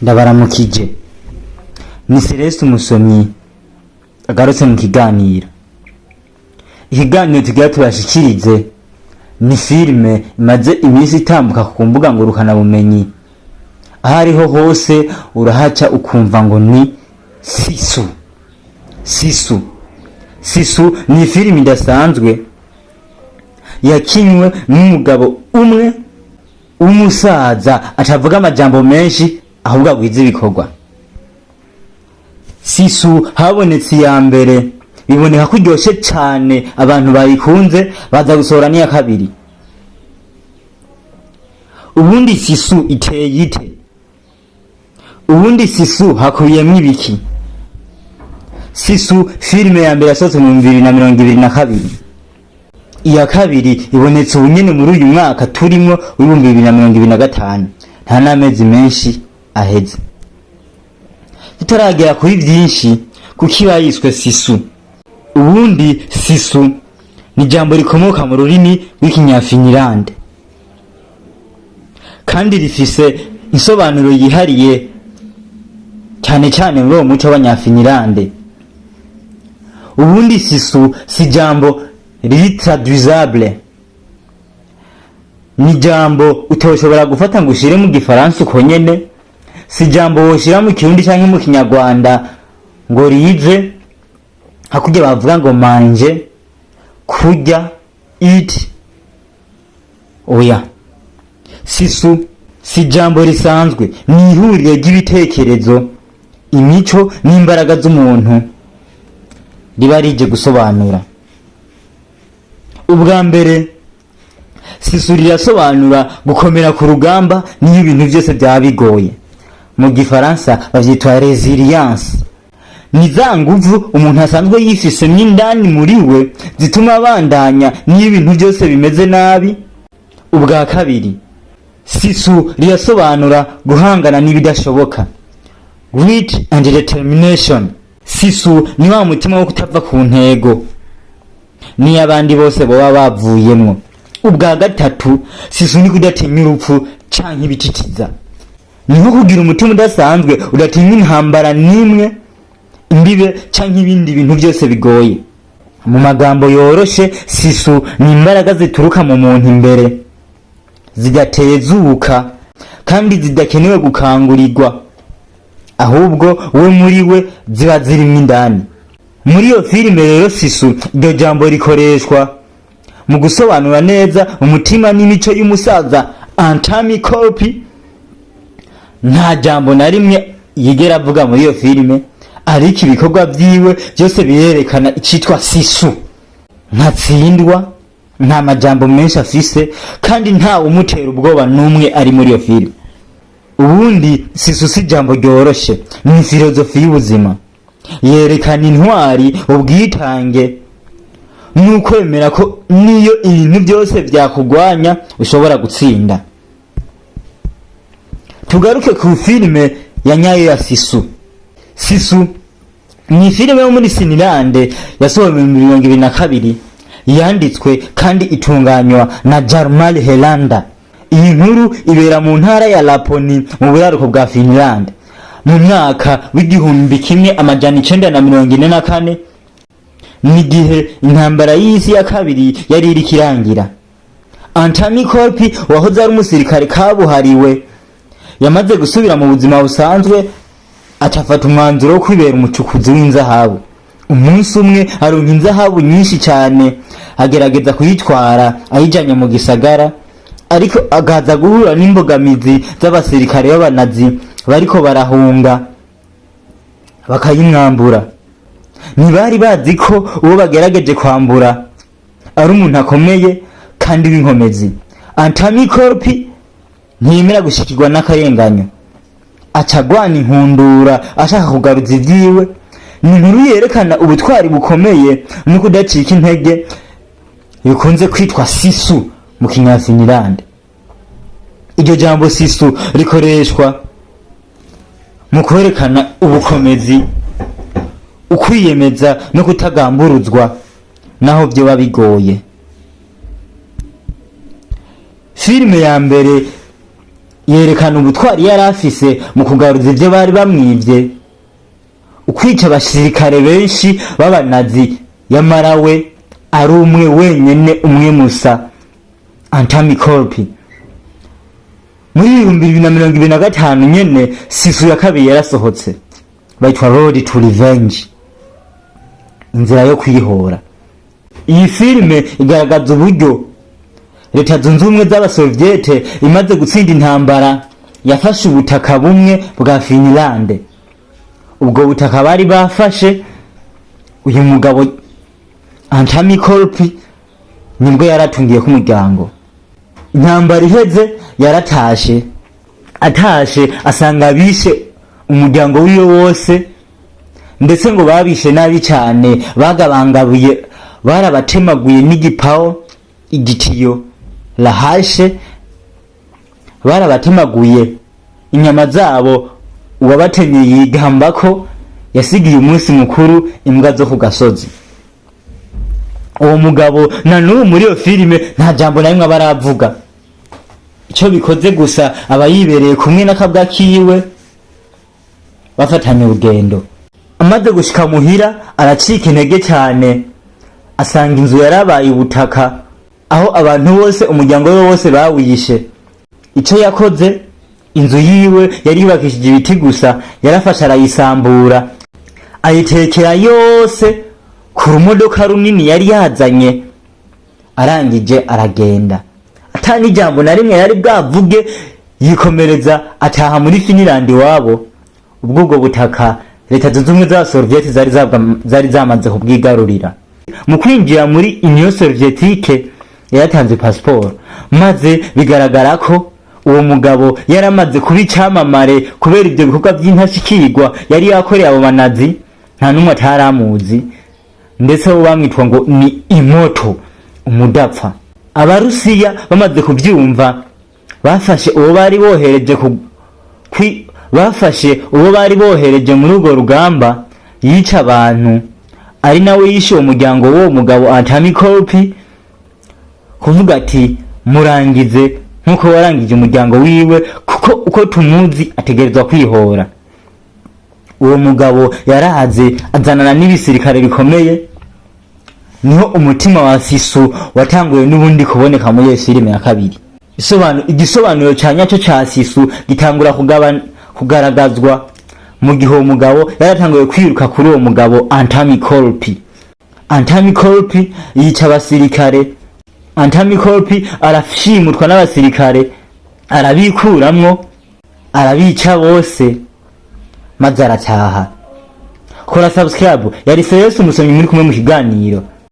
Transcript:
Ndabaramukije, ni Celeste umusomyi agarutse mu kiganiro. Ikiganiro tugira tubashikirize ni filime imaze iminsi itambuka ku mbuga ngurukanabumenyi. Aho ariho hose urahaca ukumva ngo ni Sisu. Sisu, Sisu ni filime idasanzwe yakinywe n'umugabo umwe w'umusaza atavuga amajambo menshi, ahubwo agwiza ibikorwa. Sisu habonetse iya mbere, biboneka ko iryoshe cane, abantu bayikunze, baza gusohora n'iya kabiri. Ubundi Sisu iteye ite? Ubundi Sisu hakubiyemwo ibiki? Sisu filime ya mbere yasohotse mu 2022, iya kabiri ibonetse ubu nyene muri uyu mwaka turimwo w'2025, nta n'amezi menshi aheze. Tutaragera kuri vyinshi, kuko iba yiswe Sisu? Ubundi Sisu ni ijambo rikomoka mu rurimi rw'Ikinyafinilande kandi rifise insobanuro yihariye cyane cyane muri uwo muco w'Abanyafinilande. Ubundi Sisu si ijambo riri traduisable, ni ijambo utoshobora gufata ngo ushire mu Gifaransa uko nyene, si ijambo woshira mu Kirundi canke mu Kinyarwanda ngo rize hakurya. Bavuga ngo manger, kurya, eat. Oya, Sisu si ijambo risanzwe, ni ihuriro ry'ibitekerezo, imico n'imbaraga z'umuntu riba rije gusobanura. Ubwa mbere, Sisu rirasobanura gukomera ku rugamba niyo ibintu byose byaba bigoye. Mu Gifaransa bavyitwa résilience. Ni za nguvu umuntu asanzwe yifisemwo indani muri we zituma abandanya niyo ibintu byose bimeze nabi. Ubwa kabiri, Sisu rirasobanura guhangana n'ibidashoboka, grit and determination. Sisu ni wa mutima wo kutava ku ntego niyo abandi bose boba bavuyemwo. Ubwa gatatu, Sisu ni kudatinya urupfu canke ibititiza. Ni nko kugira umutima udasanzwe udatinya intambara n'imwe, imbibe canke ibindi bintu byose bigoye. Mu magambo yoroshe, Sisu ni imbaraga zituruka mu muntu imbere, zidatezuka kandi zidakenewe gukangurirwa, ahubwo we muri we ziba zirimo indani. Muri iyo filime rero, Sisu, iryo jambo rikoreshwa mu gusobanura neza umutima n'imico y'umusaza Aatami Korpi. Nta jambo na rimwe yigera avuga muri iyo filime, ariko ibikorwa vyiwe byose birerekana icitwa Sisu. Ntatsindwa, nta majambo menshi afise, kandi nta umutera ubwoba n'umwe ari muri iyo filime. Ubundi Sisu si ijambo ryoroshe, ni filozofi y'ubuzima. Yerekana intwari, ubwitange n'ukwemera ko niyo ibintu byose byakugwanya ushobora gutsinda. Tugaruke ku filime ya nyayo ya Sisu. Sisu ni filime yo muri Finilande yasohowe mu 2022, yanditswe kandi itunganywa na Jalmar Helander. Iyi nkuru ibera mu ntara ya Laponi mu buraruko bwa Finland mu mwaka w'1944, n'igihe intambara y'isi ya kabiri yari iriko irangira. Aatami Korpi, wahoze ari umusirikare kabuhariwe, yamaze gusubira mu buzima busanzwe, acafata umwanzuro wo kwibera umucukuzi w'inzahabu. Umunsi umwe aronka inzahabu nyinshi cyane, agerageza kuyitwara ayijanye mu gisagara, ariko agaza guhura n'imbogamizi z'abasirikare b'Abanazi bariko barahunga, bakayimwambura. Ntibari bazi ko uwo bagerageje kwambura ari umuntu akomeye kandi w'inkomezi. Aatami Korpi ntiyemera gushikirwa n'akarenganyo, aca agwana inkundura ashaka kugaruza ivyiwe. Ni inkuru yerekana ubutwari bukomeye no kudacika intege, bikunze kwitwa Sisu mu Kinyafinilande. Iryo jambo Sisu rikoreshwa mu kwerekana ubukomezi, ukwiyemeza no kutagamburuzwa naho vyoba bigoye. Filime ya mbere Yerekana ubutwari yari afise mu kugaruza ivyo bari bamwivye, ukwica abasirikare benshi b'abanazi, yamara we ari umwe wenyene, umwe musa, Aatami Korpi. Muri 2025 nyene, Sisu ya kabiri yarasohotse, bayitwa Road to Revenge, inzira yo kwihora. Iyi filime igaragaza uburyo Leta Zunze Ubumwe z'Abasoviete imaze gutsinda intambara yafashe ubutaka bumwe bwa Finlande. Ubwo butaka bari bafashe, uyu mugabo Aatami Korpi nibwo yaratungiye k'umuryango. Intambara iheze yaratashe. Atashe asanga bishe umuryango wiwe wose, ndetse ngo babishe nabi cyane, bagabangabuye, barabatemaguye n'igipawo, igitiyo, la hache, barabatemaguye inyama zabo. Uwabatemye yigamba ko yasigiye umunsi mukuru imbwa zo ku gasozi. Uwo mugabo na n'ubu muri iyo filime nta jambo na rimwe aba aravuga. Icyo bikoze gusa, aba yibereye kumwe n'akabwa kiwe, bafatanye urugendo. Amaze gushika muhira aracika intege cyane, asanga inzu yarabaye ubutaka, aho abantu bose, umuryango we wose bawishe. Icyo yakoze, inzu yiwe yari yubakishije ibiti gusa, yarafashe arayisambura, ayitekera yose ku rumodoka runini yari yazanye. Arangije aragenda, ata n'ijambo na rimwe yari bwavuge, yikomereza ataha muri Finland iwabo. Ubwo ubwo butaka Leta Zunze Ubumwe za Soviet zari zamaze kubwigarurira. Mu kwinjira muri Union Soviétique yaratanze pasiporo, maze bigaragara ko uwo mugabo yaramaze kuba icamamare kubera ibyo bikorwa by'intashikirwa yari yakoreye abo banazi. Nta n'umwe ataramuzi, ndetse bo bamwitwa ngo ni immortal, umudapfa. Abarusiya bamaze kuvyumva, bafashe uwo bari bohereje muri urwo rugamba yica abantu, ari nawe yishe uwo muryango w'uwo mugabo Aatami Korpi, kuvuga ati: "Murangize nk'uko warangije umuryango wiwe, kuko uko tumuzi ategerezwa kwihora." Uwo mugabo yaraze azanana n'ibisirikare bikomeye. Niho umutima wa Sisu watanguye n'ubundi kuboneka muri iyo filime ya kabiri. Igisobanuro ca nyaco ca Sisu gitangura kugaragazwa mu gihe uwo mugabo yaratanguye kwiruka kuri uwo mugabo Aatami Korpi. Aatami Korpi yica abasirikare, Aatami Korpi arashimutwa n'abasirikare, arabikuramwo, arabica bose, maze arataha. Kora subscribe. Yari Yesu umusomyi muri kumwe mu kiganiro.